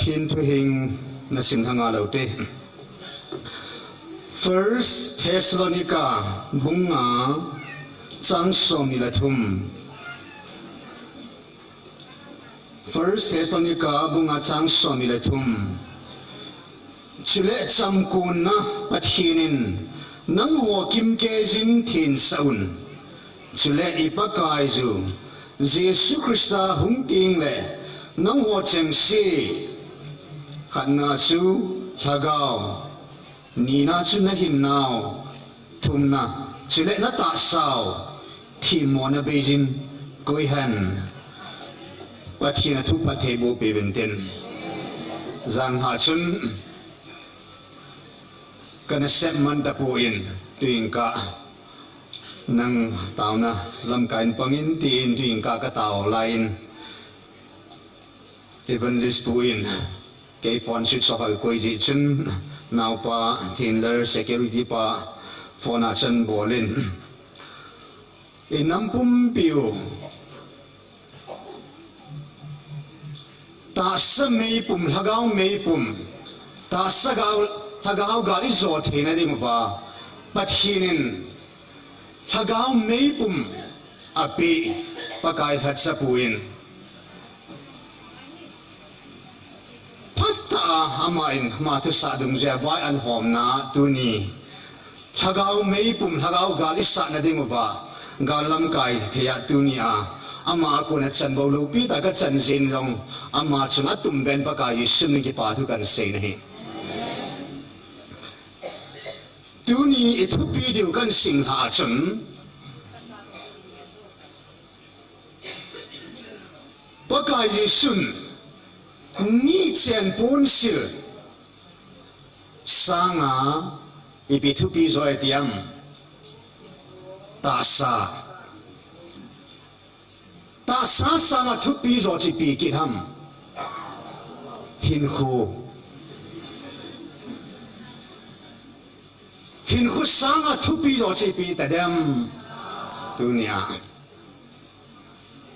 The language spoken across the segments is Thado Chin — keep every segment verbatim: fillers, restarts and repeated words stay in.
Pathen thuhing nasim thanga lou te. First Thessalonica bung nga chang som ni le thum. First Thessalonica bung nga chang som ni le thum. Chule chamkonna Pathen in nangho kimkei jin thensah un. Chule i Pakaiyu Jesu Christa hung tengle nangho chengse khatna chu lhagao, nina chu nahinnau, thumna chule natahsau themmona beijin koihen. Pathen athupha theiboh peuvin tin. Janhi chun kana sep man tapon, tuin ka nang taona lamkai in pangin tin tuin ka katao laiyin, Evangelist pu in kei phone switch off akoi jeh chun, naopa Thinler security pa phone a chan bolin, inam pumpiu tahsa meipum, lhagao meipum, tahsa gal, lhagao gal ijo theina dinguva Pathen in lhagao meipum apeh, Pakai lhacha pu in phatah a ama in ama thusah dungjuia vai ahomna tuni lhagao meipum, lhagao gal isahna dinguva gal lamkai thei a tunia ama a kona chan bou loupi tah kachan jeh in jong ama chunga tumben Pakai Jesu min kipa thu kahin sei nahi. Tuni ithupi diu kahin simlhah a chun, Pakai Jesun nichen ponsil sanga ipi thupi jo e ti ham? Tahsa. Tahsa sanga thupi jo chu ipi kit ham? Hinkho. Hinkho sanga thupi jo chu ipi tadem? Tunia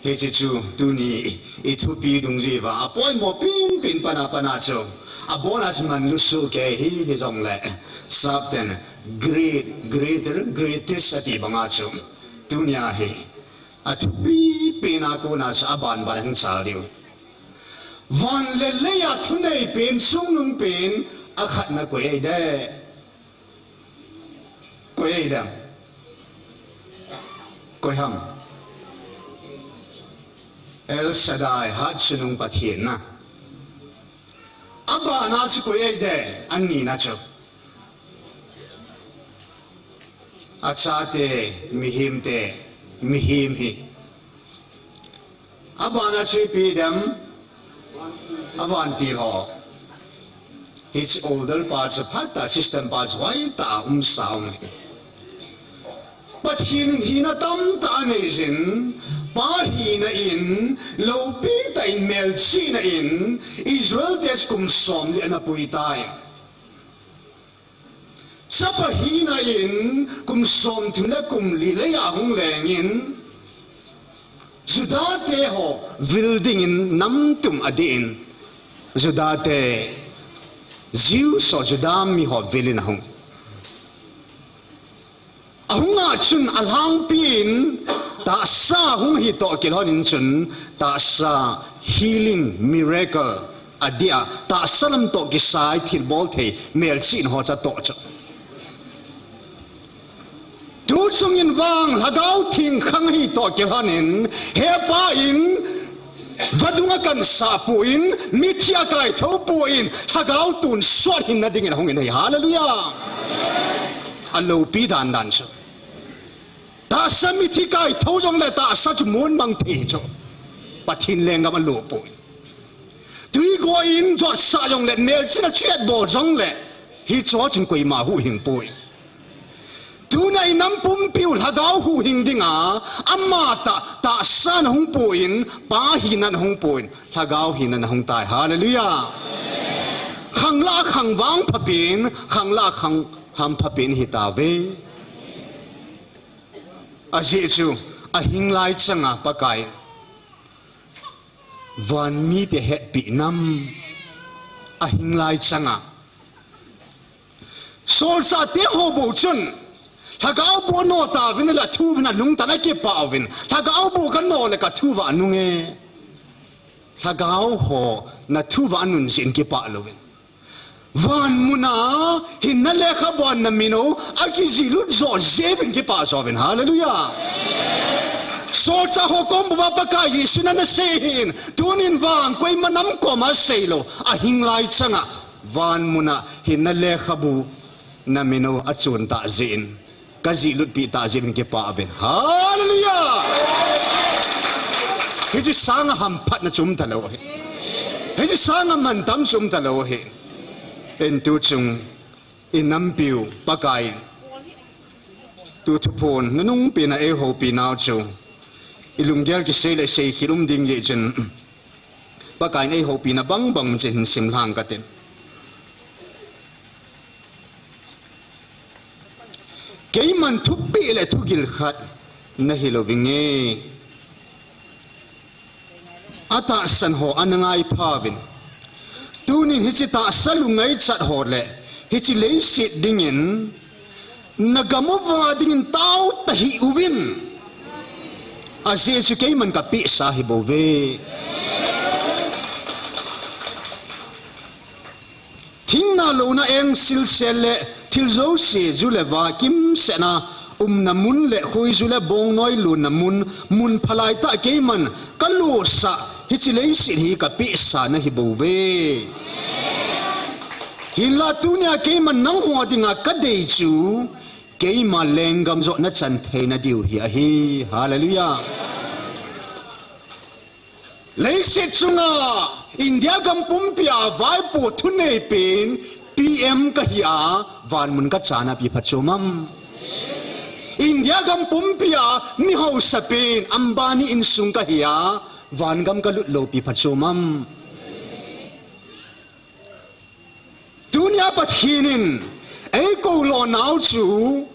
hiche chu tuni ithupi dungjuiva apoimo penpen pana pana chu, abona chu manlu sohkei hi, hijongle sapten great, greater, greatest ati banga chu, tunia hi athupi pena kona chu abanban ahung chal diu. Van le leiya thunei pen, chungnung pen akhatna koi ahide? Koi ahidem? Koi ham? El Shaddai, Hatchungnung Pathen na. Abana chu koi ahide? Anina chu achate, mihemte, mihem hi. Abana chu ipi dem? Avantil ho. Hiche older pa chu phatah, system pa chu hoitah a umsa um hi. Pathen in hina tamtah aneijin, Pa hina in, loupitah in, melchihna in Israelte chu kum somli ana puitai. Chapa hina in kum somthum le kum li leiya hung lengin, Judate ho vil dingin namtum adih in, Judate, Jews ho, Juda miho vilin ahung. Ahunga chun alhangpin tahsa hung hi toh kilhonin chun tahsa, healing, miracle adih a, tahsa lam toh kisai thilbol thei melchihna ho chu atoh chu. Tuchungin vang Lhagao Theng khang hi toh kilhonin, hepa in vadung akansah poi, mithi akaithou poi, Lhagao tonsot hinna dingin ahungin ahi. Hallelujah. Aloupi dandan chu, tahsa mithi kaithou jongle tahsa chu monmang thei chu, Pathen lenggam alo poi. Twi goin jotsah jongle, melchihna chu atbol jongle, hicheho chun koima huhhing poi. Tuna inam pumpiu Lhagao huhhing dinga, amatah, tahsa nahung poi, Pa hina nahung poi, Lhagao hina nahung tai. Hallelujah. Khang lah a khang vangphapen, khang lah a khang hamphapen hitauve. Ajeh chu, ahing lai changa Pakai, van mite hetpeh nam, ahing lai changa. Solchah te ho bou chun, Lhagao bu ano tauvin le athu uvin anung tah in akipah uvin, Lhagao bu kano le kathu uva anung e. Lhagao ho nathu uva anung jeh in kipah louvin. Van muna hinna lekhabu a namin u akijih lut jo jeh uvin kipah jo uvin. Hallelujah. Solchah ho kom uva Pakai Jesun ana sei ahin, tunin vang koima nam koma seilou, ahing lai changa van muna hinna lekhabu namin u achun tah jeh in, kajih lut pi tah jeh uvin kipah uvin. Hallelujah. Hiche sanga hamphatna chu um talou ahi. Hiche sanga mantam chu um talou ahi. Hinlah tu chung inampiu Pakai in tu thuphon nunung pena eihoupinau chu ilunggel kisei le seikhel um ding jeh chun Pakai in eihoupina bangbang chun hin simlhang katin. Keiman thupeh le thugil khat nahi louving e. Atahsan ho ana ngai phauvin. Tunin hiche tahsa lungngaichat ho le hiche leiset dingin nagam uva dingin tao tahih uvin. Ajeh chu keiman kapehsa ahi bouve. Thingna louna eng silsel le thil jouse ju le va kimsetna umna mun le khoiju le bongnoi lonna mun, mun phalai tah keiman kalosah hiche leiset hi kapehsa nahi bouve. Hinlah tunia keiman nangho dinga kadei chu keima lenggam jot nachan theina diu hi ahi. Hallelujah. Leiset chunga India gam pumpia vaipo thuneipen P M kahi a, vanmun kachana pi phatchom am? India gam pumpia mi hausapen Ambani insung kahi a, vangam kalut lou pi phatchom am? Tunia Pathen in eikou lonau chu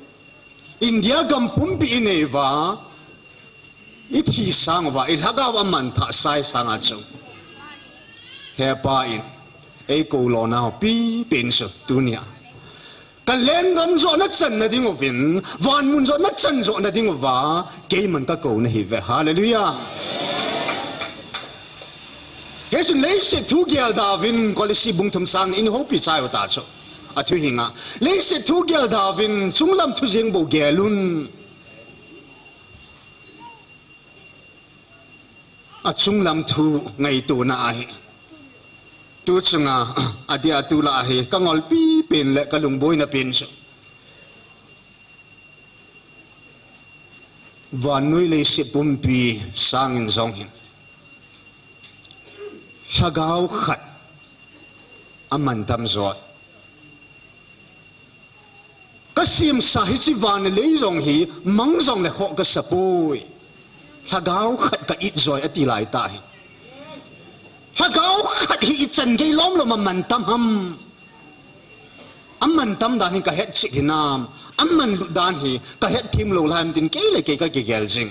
India gam pumpi inei uva, ithi sang uva, ilhagao amanthah sai sanga chu, Hepa in eikou lonau pipen chu tunia kalenggam jot nachanna ding uvin, vanmun jot nachan jotna ding uva keiman kakou nahiuve. Hallelujah. Hichun leiset thu gelda uvin, Kolose bung thum chang ni in houpi chai u ta chu. Athu hinga, leiset thu gelda uvin chunglam thu jeng bou gelun. Achunglam thu ngaitona ahi. Tu chunga, adia tulai hi kangolpi pen le kalungboina pen chu, vannoi leiset pumpi sangin jong hin lhagao khat amantam jot. Kasemsa hiche van le lei jong hi mang jongle khoh kasapoi. Lhagao khat ka-it joi ati lai tahi. Lhagao khat hi ichan gei lomlom a mantam ham? Amantam dan hi kahetchet hinam? Amanlut dan hi kahetthem lou lai ham tin kei le kei kakigel jing.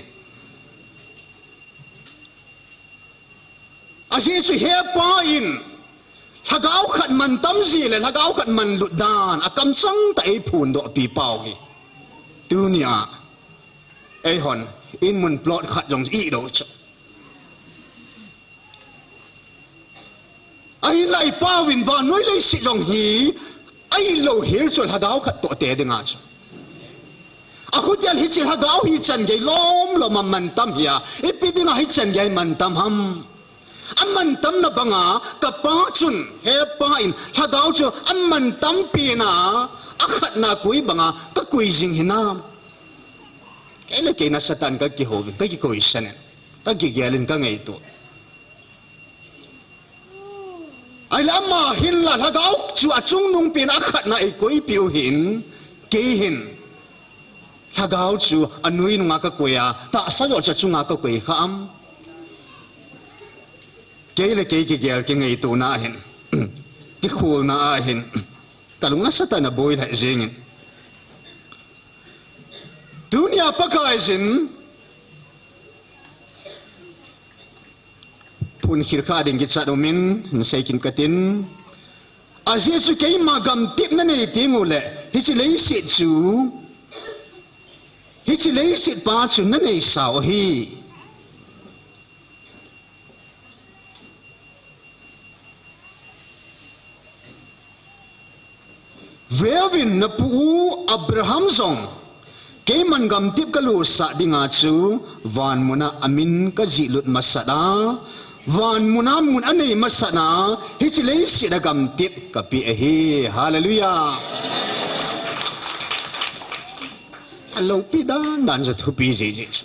Ajeh chu Hepa in lhagao khat mantam ji le lhagao khat manlut dan akamchang tah a eiphondoh pi pau hi. Tunia eihon inmun plot khat jong ilou chu, ahinlah iPau in vannoi leiset jong hi ailou hel chu lhagao khat toh te dinga chu. Achuti a hiche lhagao hi chan gei lomlom a mantam hia, ipi dinga hichan gei mantam ham? Amantamna banga kapa chun, Hepa in lhagao chu amantam pena, akhatna koi banga kakoi jing hinam? Kei le kei nasatah in kakihouvin, kakikoisanin, kakigelin, kangaito. Ahile ama hinla lhagao chu achungnung pen akhatna eikoipiu hin, kei hin lhagao chu anoi nunga kakoi a, tahsa jong chu achunga kakoi kha am? Kei le kei kigel kingaitona ahin, kikholna ahin, kalung nasatah in aboi lheh jengin. Tunia Pakaiyin phunkhel kha ding kichat umin, nasei kit katin, Ajeh chu keima gamtep nanei teng uleh, hiche leiset chu, hiche leiset pa chu nanei sau ahi. Veuvin, napu u Abraham jong keiman gamtep kalosah dinga chu vanmuna amin kajihlut masat a, vanmuna mun anei masat a, hiche leiset a gamtep kapeh ahi. Hallelujah. Aloupi dan dan jong thupi jiji chu.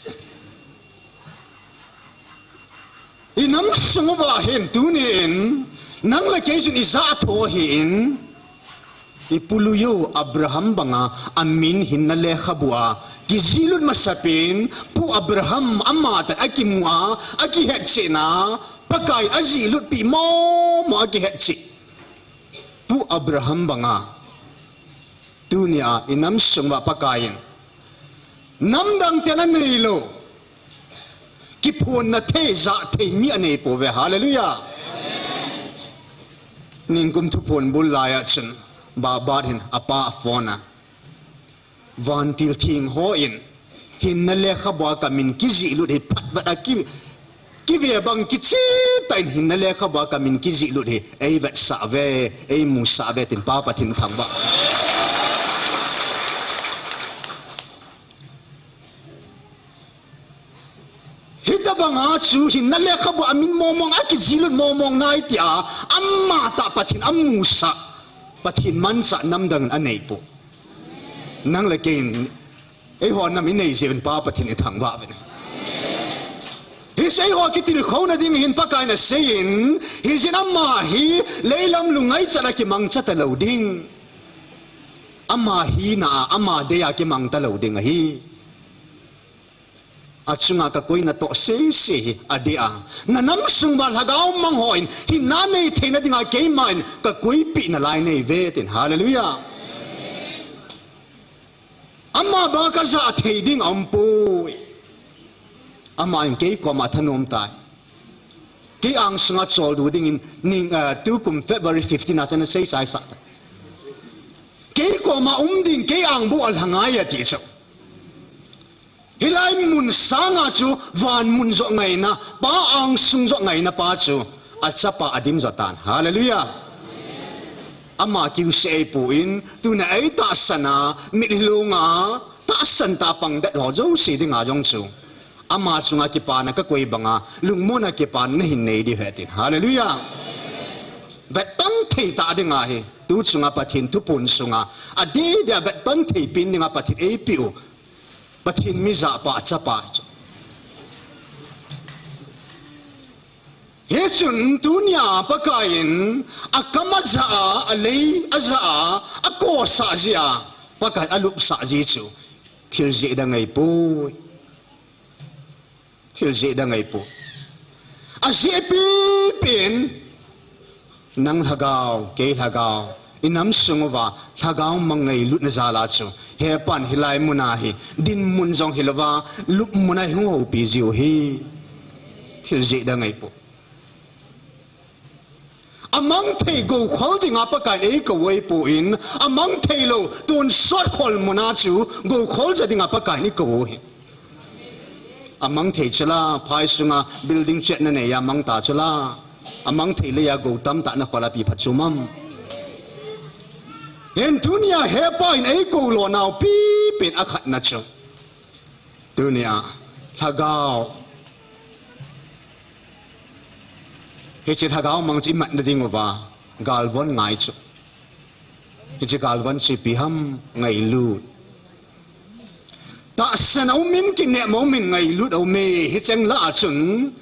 Inam sung uva hin tunin, nang le kei chun ijah tho ahin, ipu lui u Abraham banga amin hinna lekhabu a kijihlut masapen, Pu Abraham amatah in akimu a, akihetchetna, Pakai ajihlutpi momo akihetchet. Pu Abraham banga, tunia inam sung uva Pakaiyin, namdang ten aneilou, kiphonna thei, jah thei mi aneipouve. Hallelujah. Nikum thuphon bul laiya chun, Babat hin apa aphone a, vantil theng hon hinna lekhabua kamin kijihlut hi phatvet a ki, kive bang kichehtah in hinna lekhabua kamin kijihlut hi eivetsah uve, eimusah uve tin Pa Pathen thangvah. Hitobanga chu hinna lekhabua amin momong a kijihlut momong nai tia, amatah Pathen amusah, Pathen manchah namdangin aneipoi. Nang le keiyin, eiho nam inei jeh uvin Pa Pathen ithangvah uve. Hiche eiho kitilkhouna ding hin Pakaiyin aseiyin, hijeh in ama hi leilam lungngaichat a kimangcha talou ding. Ama hina a, ama dei a kimang talou ding ahi. Achunga kakoi natoh sese hi adeh a, nanam sung uva lhagao mang hon hinna nei theina dinga keiman kakoipeh nalai neive tin. Hallelujah. Ama banga kajah thei ding aumpoi. Aman kei koma thanom tai. Kei angsunga choldo dingin ning, eh, tukum February fifteen a chun asei chaisah tai. Kei koma um ding, kei angbou a lhangai ati chu. Hilai mun sanga chu van mun joh ngaina, Pa angsung joh ngaina pa chu achapa adim joh tan. Hallelujah. Ama kiuseh eipon, tuna eitahsan a, mitlhi longa, tahsan tah a pang det ho jouse dinga jong chu, ama chunga kipana kakoi banga, lungmonna kipana nahin nei diu ahi tin. Hallelujah. Vetton thei tah dinga hi, tu chunga Pathen thuphon sunga, adeh dia vetton thei pen dinga Pathen eipeh u. Pathen mijahpa chapa chu. Hichun tunia Pakaiyin akam ajah a, alei ajah a, akosah jeh a, Pakaiyin alupsah ji chu thil jeh dang ahipoi. Thil jeh dang ahipoi. Ajeh pipen, nang lhagao, kei lhagao, inam sung uva lhagao mang ngailutna jal a chu, hepan hilai muna hi dinmun jong hilouva, lupmuna hi hung houpi jiu hi. Thil jeh dang ahipoi. Amang thei goukhol dinga Pakaiyin eikou ahipon, amang theilou tonsot khol muna chu goukhol ja dinga Pakaiyin eikou u hi. Amang thei chula, phai sunga building chetna neiya mang ta chula. Amang thei leiya gou tamtah nakhol a ipi phatchom am. Hin tunia hepan eikou lonau pipen akhatna chu, tunia lhagao, hiche lhagao mang chu imatna dinguva galvon ngai chu. Hiche galvon chu ipi ham? Ngailut. Tahsan aumin, kinepna aumin, ngailut aume. Hicheng lah a chun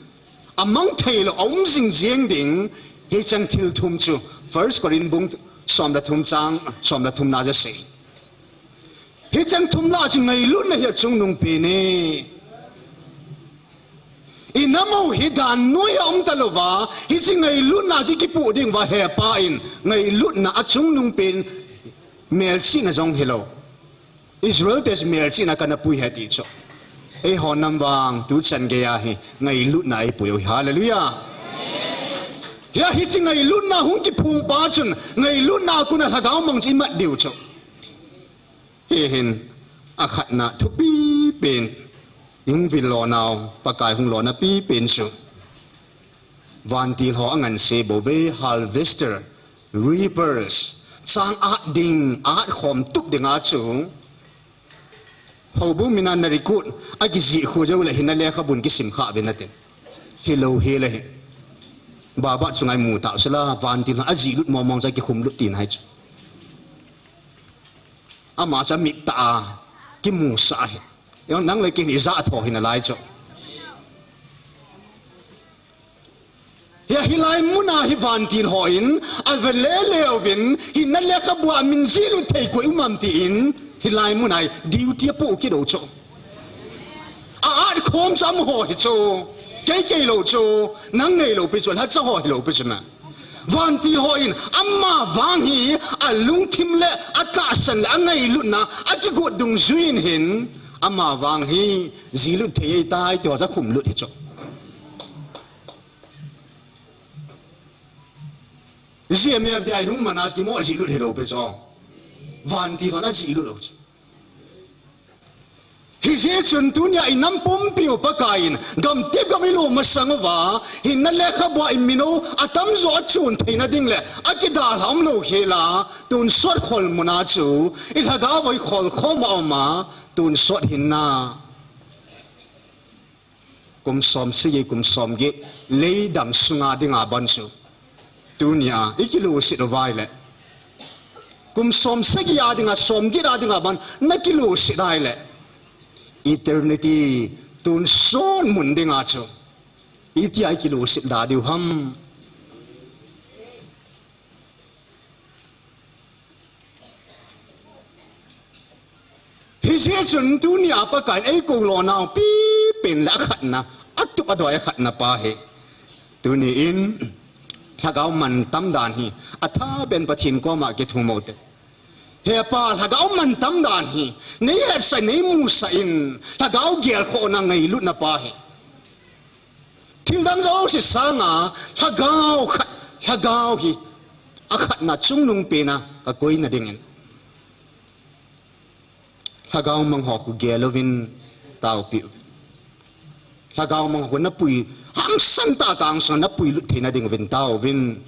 amang theilou aum jingjing ding. Hicheng thil thum chu First Corinth bung somle thum chang somle thumna a asei. Hicheng thum lah a chu ngailutna hi achungnung pen e. Inam u hi dan noiya um talouva, hiche ngailutna chu kipoh dinguva hepan ngailutna achungnung pen, melchihna jong hilou. Israel te melchihna kana pui ahi ti chu. Eiho nam vang tuchan geiya hi ngailutna eipui u hi. Hallelujah. Hia hiche ngailutna hung kiphong pa chun, ngailutna a kon a lhagao mang chu imat diu chu. Hihin, akhatna thupi pen, ihung vil lonau, Pakai hung lona pi pen chu. Vantil ho anganse bou ve, harvester, reapers, chang at ding, at khom tup dinga chu. Houbung mina na recruit, akijih khu jou le hin na lekhabun kisim kha ve natin. Hilou hile hin. Baba chu ngai mu tau sela, vantil ho ajih lut mong mong chu akikhum lut tina ahi chu. Ama chu amit tah a, kimusah ahi. Nang le kei hi ijat tho hi nalai chu. Hia hilai muna hi vantil hon, ave lele uvin, hinna lekhabua min jih lut thei koi um am tin, hilai muna hi duty apoh kit u chu. A at khom chu amaho hi chu, kei kei lou chu, nang nei lou pi chu, lhacha ho hi lou pi chu ma. Vantil hon, ama vang hi, alungthim le, atahsan le, angailutna, akigot dungjuiyin hin, ama vang hi, jih lut thei tai, ti ho chu akhum lut hi chu. G M F D I hung mana kimo jih lut hilou pi chu. Vantil hon ajih lut lou chu. Hijeh chun tunia inam pumpi u Pakaiyin, gamtep gam ilou masang uva, hinna lekhabua imin u, atamjo achun theina ding le, akidalha umlou khela, tonsot khol muna chu, ilhagao a ikhol khom a um a, tonsot hinna. Kum som sagi, kum som get, leidam sunga dinga ban chu. Tunia, ikilusit uva ahile. Kum som sagi a dinga, som get a dinga ban, nakilusit ahile. Eternity, tonsot mun dinga chu. Itia ikilusit da diu ham. Hijeh chun tunia Pakaiyin eikou lonau pipen le akhatna, atup adoi akhatna pa hi. Tuni in, lhagao mantam dan hi, athapen Pathen koma kithum u hite. He Pa, lhagao mantam dan hi, neihetsah, neimusah in, lhagao gelkhohna ngailutna pa hi. Thildang jouse sanga, lhagao khat, lhagao hi, akhatna chungnung pena, kakoina dingin. Lhagao mang ho khu gel uvin, taopi u. Lhagao mang ho khu napui, hangsan tah a kang sunga napui lut theina ding uvin, taovin.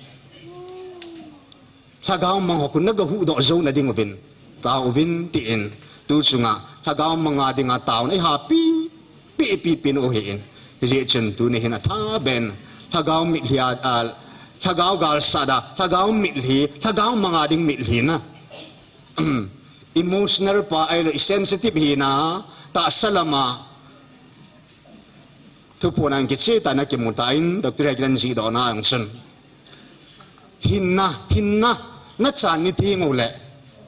Lhagao mang ho khu nagahuhdoh jouna ding uvin, taovin tin, tu chunga, lhagao manga dinga taona ihapi, pi, pi, pin u hin. Hijeh chun tuni hin athapen, lhagao mitlhi a, a, lhagao galsat a, lhagao mitlhi, lhagao manga ding mitlhi na. Emotional pa ahilou, sensitive hina, tahsa lama. Thuphon a kicheh tah a nakimu tan, Doctor Hegland jihdohna a jong chun. Hinna, hinna, nachan ni teng uleh,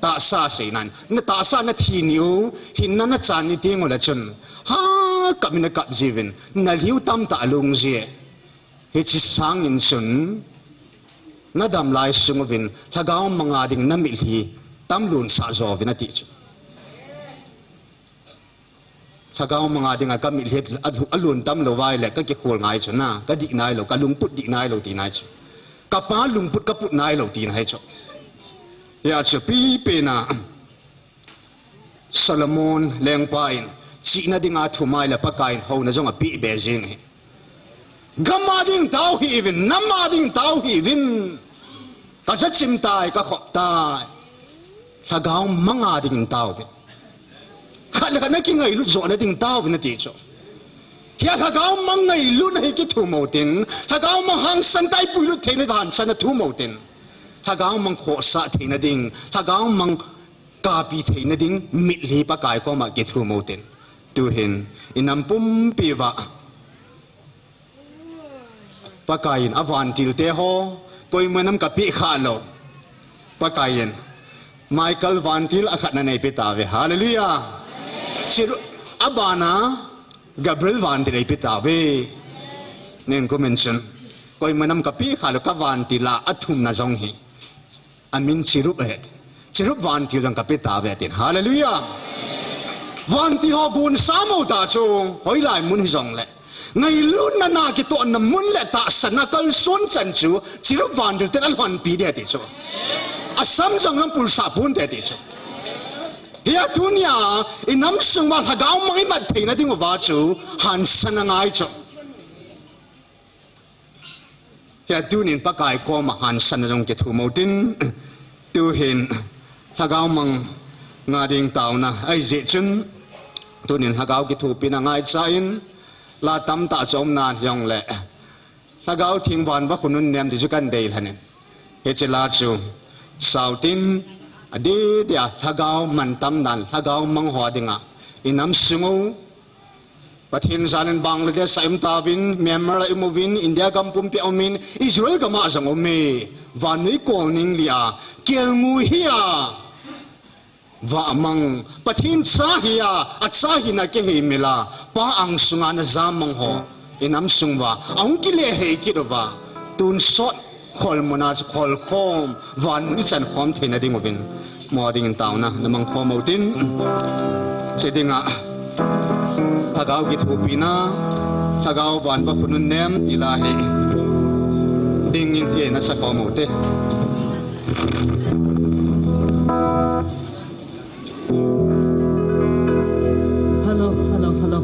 tahsa seinan, na tahsa nathi ni u, hinna nachan ni teng uleh chun. Ha, kap in akap jiuvin, nalhiu tamtah alung ji e. Hiche sangin chun, nadam lai sung uvin, lhagao manga ding namitlhi, tamlhun sah jo uvin ati chu. Lhagao manga dinga kamitlhi a, alhun tamlou vai le, kakikhol ngai chu na, kadih nailou, kalungput dih nailou tina ahi chu. Kapa lungput kaput nailou tina ahi chu. Hia chu pipen a, Solomon lengpa in, chihna dinga thum ahile Pakaiyin houna jong apeh be jeng ahi. Gam a ding tao hih uvin, nam a ding tao hih uvin. Kajachim tai, kakhop tai. Lhagao manga dingin taovin. Khat le khat nakingailut johna ding taovin ati chu. Hia lhagao mang ngailutna hi kithum u hitin. Lhagao mang hangsan tah a ipuilut theina hangsan a thum u hitin. Lhagao mang khohsah theina ding. Lhagao mang kapi theina ding. Mitlhi Pakai koma kithum u hitin. Tuhin. Inam pumpi uva. Pakaiyin avantil te ho, koima nam kapeh khalou. Pakaiyin, Michael vantil akhatna neipe tauve. Hallelujah. Chiru, abana, Gabriel vantil eipe tauve. Nen comment chun. Koima nam kapeh khalou kavantil a athumna jong hi. Amin Chirup ahi. Chirup vantil jong kape tauve tin. Hallelujah. Vantil ho gun sam u ta chu. Hoilai mun hijongle. Ngailutna na kitohna mun le tahsanna kalson chan chu, chirup vantil ten alhonpi ding ti chu. Asam jong jong pulsah pon ding ti chu. Hia tunia, inam sung uva lhagao mang imat theina diuva chu, hansan angai chu. Hia tunin Pakai koma hansan jong kithum utin, tuhin lhagao mang nga ding taona ahi jeh chun, tunin lhagao kithopina ngaicha in, la tamtah chu umna hijongle, Lhagao Theng van va khunun nem ti chu kan dei lhanin. Hiche la chu, sautin, adeh dia lhagao mantam dan, lhagao mang ho dinga, inam sung u, Pathen jalin Bangladesh a um tauvin, Myanmar a um uvin, India gam pumpi a umin, Israel gam a jong ume, vannoi kolning lia, kelngoi hia, vamang, Pathen cha hia, acha hina kiheimil a, Pa angsunga najamang ho, inam sung uva, ahung kile hei kit uva, tonsot, Kholmuna chu kholkhom, vanmun ichan khom theina diuvin. Mo dingin taona, namang khom utin. Che dinga, lhagao kithopina, lhagao van va khunun nem, ti la hi. Dingin hi nasa khom ute. Hello, hello, hello.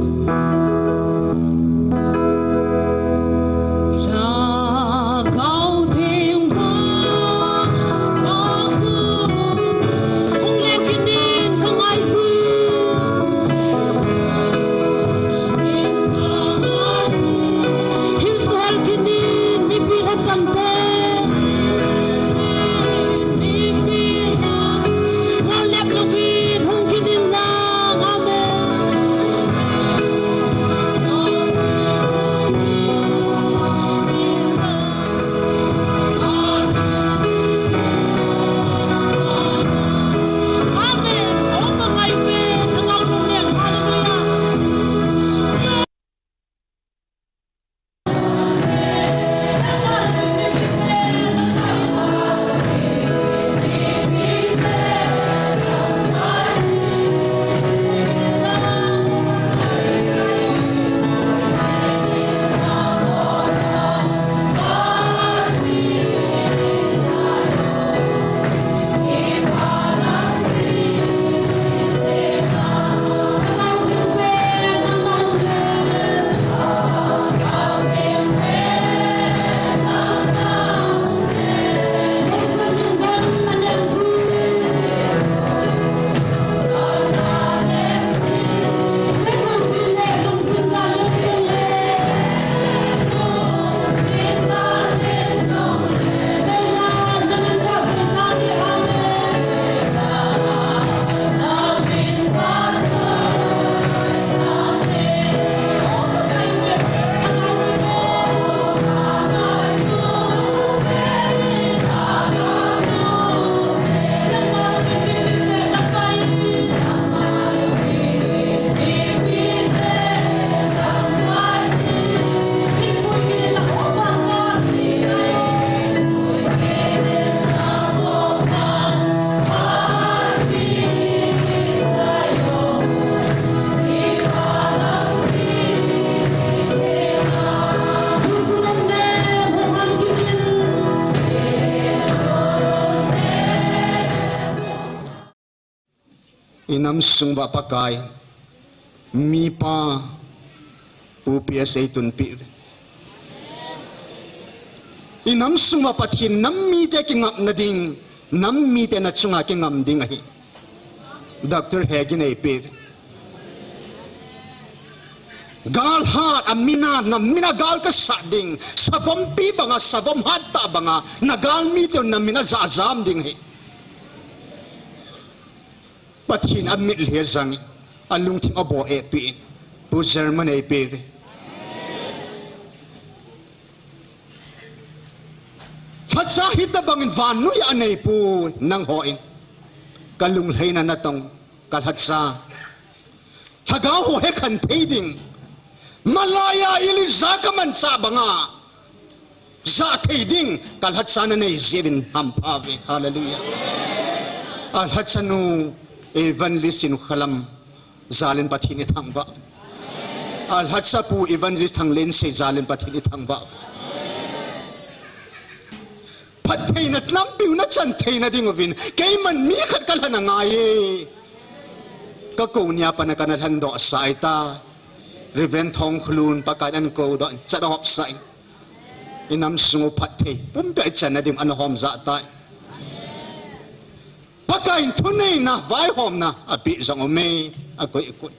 Inam sung uva Pakai, mipa, Pu P S A tunpi uve. Inam sung uva Pathen nam mite kingapna ding, nam mite nachunga kingam ding ahi. Doctor Hegin eipe uve. Gal hat a mina, na mina gal kasat ding, savom pi banga, savom hat tah banga, na gal mite na mina jajam ding ahi. Pathen in amit le jang, alungthim abol epi, Pu German eipe uve. Lhacha hitabangin vannoi a neipoi nangho in. Kalung lheina natong, kalhacha. Lhagao ho hekhen thei ding. Malaiya Elijah kamanchah banga. Jah thei ding, kalhacha nanei jeh uvin hampha uve. Hallelujah. Alhacha nu, Evangelist Sinkholam, jalin Pathen ithangvah uve. Alhachapu Evangelist Thanglen sei jal in Pathen ithangvah. Phattheina nampiu nachan theina ding uvin, keiman mi khat kalhan angai e. Kakou nia pat a kana lhandoh sah ahitai. Reverend Thongkhulun Pakaiyin ahin koudoh in, chat ahop sah in. Inam sung u phatthei pumpi a ichan na ding ana hom jah tai. Pakaiyin thuneina, vaihomna apeh jong aume, akoi akoi.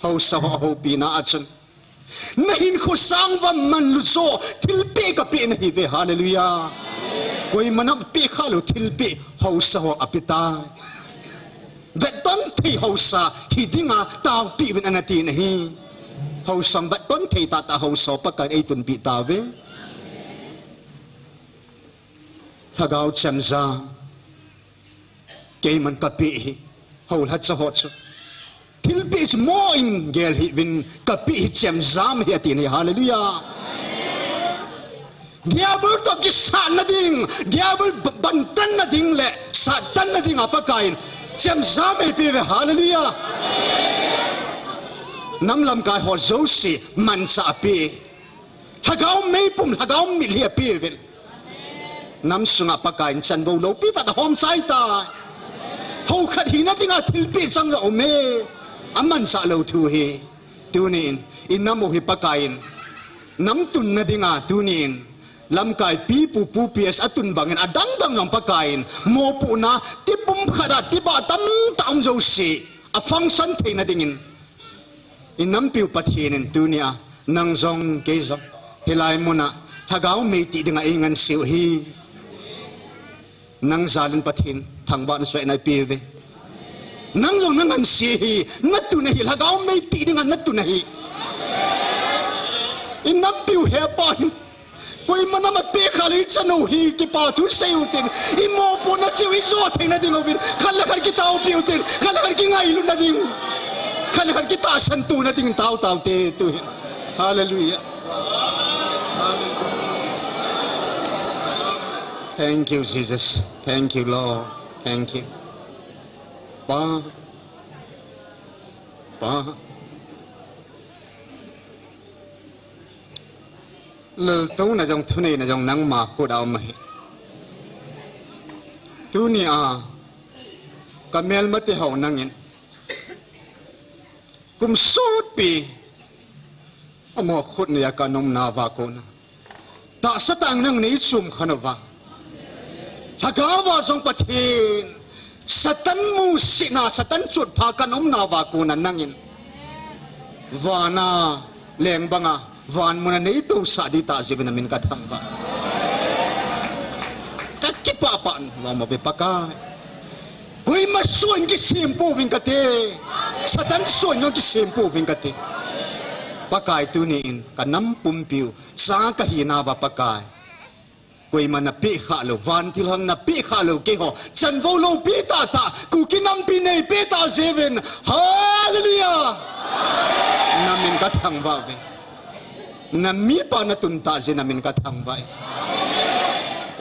Haosa ho houpina a chun, nahinkho sang uva manlu jo thilpeh kapeh nahiuve, hallelujah. Koiman apeh khalou thilpeh haosa ho apetai. Vetton thei haosa hidinga taopeh uvin ana ti ahi. Haosa vetton thei tahtah haosa Pakaiyin eitunpeh tauve. Lhagao chemjam keiman kapeh ahi, hou lhacha ho chu. Thilpeh chu moh in gel hih uvin, kapeh hi chemjam ahi ati ahi, hallelujah. Diabol toh kisatna ding, Diabol b-, bantanna ding le sattanna dinga Pakaiyin chemjam eipeh uve, hallelujah. Nam lamkai ho jouse manchah apeh. Lhagao meipum, lhagao mitlhi apeh uvin. Nam sunga Pakaiyin chanvou loupi tah a hom chai tai. Hou khat hina dinga thilpeh chang jong aume. Amanchah lou thu ahi. Tunin, inam u hi Pakaiyin namtunna dinga tunin, lamkai pipu pu P S atun bangin adangdang jong Pakaiyin mopohna tipum khat a tipa tamtah um jouse a function theina dingin, inampiu Pathen in tunia nang jong kei jong hilai muna lhagao mei tih dinga eingansei u ahi. Nang jal in Pathen thangvahna soina eipeh uve. Nang jong nangansei ahi, natun ahi, lhagao mei tih dinga natun ahi. Inampiu hepa hin, koiman ama peh khalou ichan u hi kipa thu sei utin, imopohna cheh u ijo theina ding uvin, khat le khat kitaopeh utin, khat le khat kingailutna ding, khat le khat kitahsan tona ding tao taute tuhin. Hallelujah. Hallelujah. Thank you, Jesus. Thank you, Lord. Thank you. Pa. Pa. Laltouna jong thuneina jong nangma khut a um ahi. Tunia kamelmate ho nangin kum sotpi amaho khut noiya kaumna uva kona tahsa tah nangin neichum khen uva, lhagao a jong Pathen, Satan musetna, Satan chotpha kaumna uva kona nangin vana leng banga van muna neitousah ding tah jeh uvin namin kathangvah. Kakipah pah lom uve Pakai. Koima soh in kisem pouving kate. Satan soh in jong kisem pouving kate. Pakai tunin kanam pumpiu cha kahina uva Pakai, koiman napeh khalou, vantil hang napeh khalou keiho chanvou loupi tahtah Kuki nampi neipeh tah jeh uvin, hallelujah, namin kathangvah uve. Namipa natun tah jeh namin kathangvah e.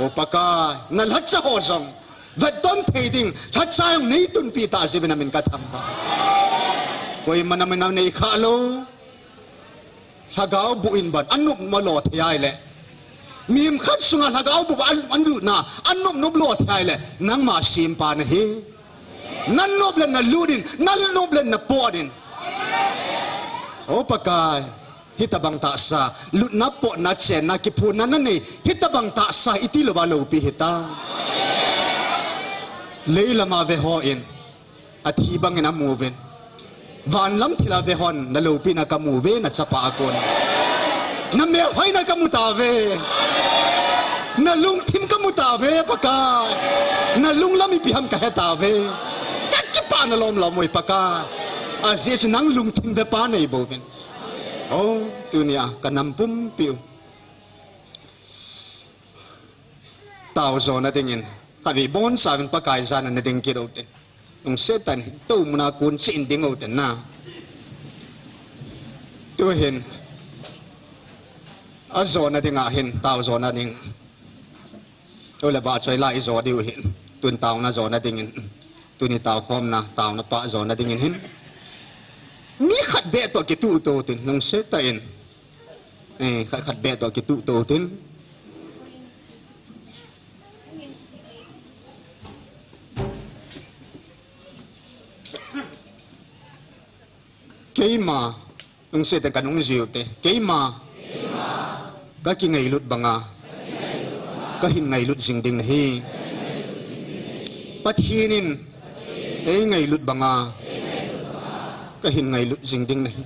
O Pakai, nalhacha ho jong vetton thei ding lhacha jong neitunpi tah jeh uvin namin kathangvah. Koiman namin anei khalou, lhagao buh in ban anop malo thei ahile, mihem khat sunga lhagao buh a, anlutna anop nop lo thei ahile, nangma sempa nahi. Nanop le nalut in, nanop le napot in. O Pakai, hitobang tahsa lutna, potna, chenna, kiphonna nanei, hitobang tahsa iti louva loupi hita. Leilama vehon athi bangin amuvin, vanlam thila vehon naloupina kamuve, nachapa a kon namelhoina kamutauve. Nalungthim kamutauve Pakai. Nalunglam ipi ham kahetauve. Kakipah na lomlom uve Pakai. Ajeh chu nang lungthim vepa neibouvin. O, tunia kanam pumpiu taojona dingin, khatvei bonchauvin Pakai jana nading kit uvin te. Lungset tah in tou muna kon cheh in ding uvin te na. Tuhin ajona dinga hin, taojona ding, tule vahchoi la ijo diu hin, tun taona jona dingin, tuni taokhomna, taona pah jona dingin hin, Mi khat beh toh kituh to tin, lungset tah in. Eh, khat khat beh toh kituh to tin. Keima, lungset tah in ka nung jiu te. Keima, ka kingailut banga, ka hin ngailut jing ding nahi. Pathen in, ei ngailut banga, ka hin ngailut jing ding nahi.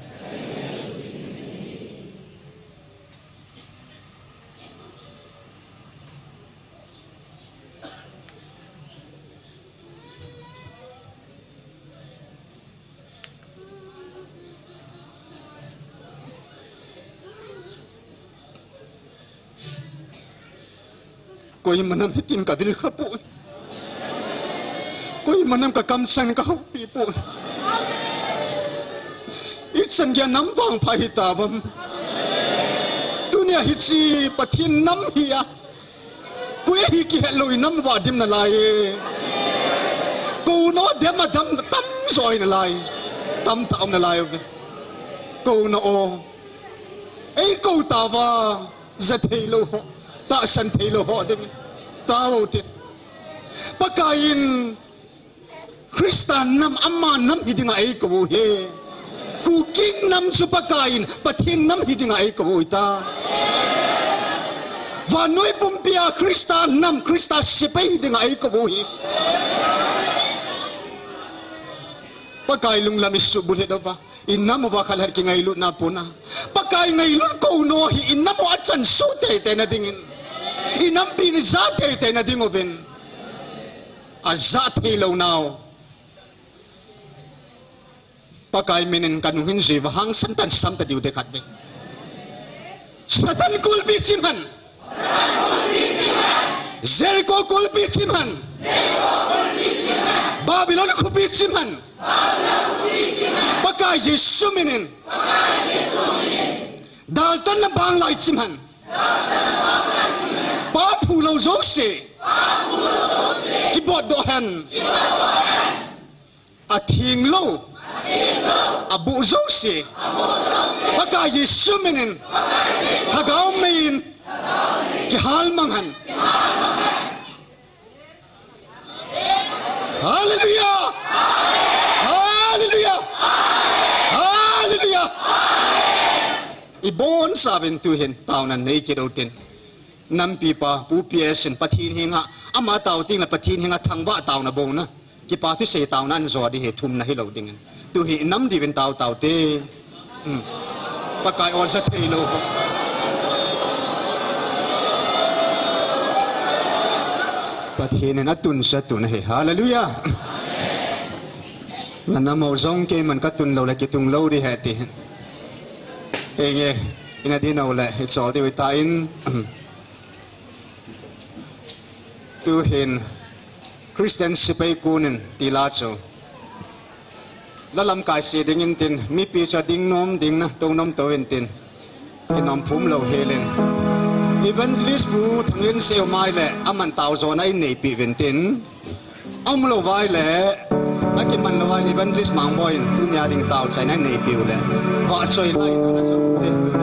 Koima nam hitin ka vil kha poi. Koima nam ka kamsan ka houpi poi. Ichan geiya nam vangpha hitauvem. Tunia hiche Pathen nam hi a. Koi hi kihet lou in nam uva dim nalai e. Kou na o dem a dam tamjo nalai. Tamtah um nalai uve. Kou na o. Ei kou tauva, ja thei lou ho, tahsan thei lou ho ding. Tao tin. Pakai in Christa nam, ama nam hi dinga ei kou u hi. Kuki nam chu Pakai in Pathen nam hi dinga ei kou u ta. Vannoi pumpia Christa nam, Christa sepai hi dinga ei kou u hi. Pakai lunglam i subulhit uva. I nam uva khat le khat kingailutna puna. Pakai ngailut kou na hi i nam u a chan su teitei na dingin. I nampi in ja teitei na ding uvin. A ja thei lou nau. Pakai min in ka nung hin jui uva hangsan tah in sam ta diu te khat ve. Satan kulpi chim hen. Jericho kulpi chim hen. Babylon khopi chim hen. Pakai Jesu min in. Daltanna bang lai chim hen. Pa phu lou jouse. Kibot doh hen. A theng lou, a buh jouse, Pakai Jesu min in, Lhagao mei in, kihal mang hen. Hallelujah! Hallelujah! Hallelujah! I bonchauvin tuhin taona nei kit u tin. Nampi pa, Pu P S in Pathen henga, ama tao teng le Pathen henga thangvah taona bouna. Kipa thusei taona an jo di hi thumna hilou dingin. Tuhi nam diuvin tao tao te. Hmm. Pakai o ja thei lou. Pathen in atun sa tun ahi. Hallelujah. Na nam u jong keiman ka tun lou le kitung lou di ahi ti. Henge, ina di nau le, i chol diu ta in. Tuhin Christian sepai kunin tila chu. La lamkai se dingin tin, mipi chu ding nom ding na, tou nom tou in tin. Kinom phum lou helin. Evangelist Pu Thanglen Seo mai le, aman tao jona in neipi uvin tin. Aum lou vai le, akiman lou vai le, Evangelist Mangboi in, tunia ding tao chaina neipiu le. Vahchoi lai na na so, te tu.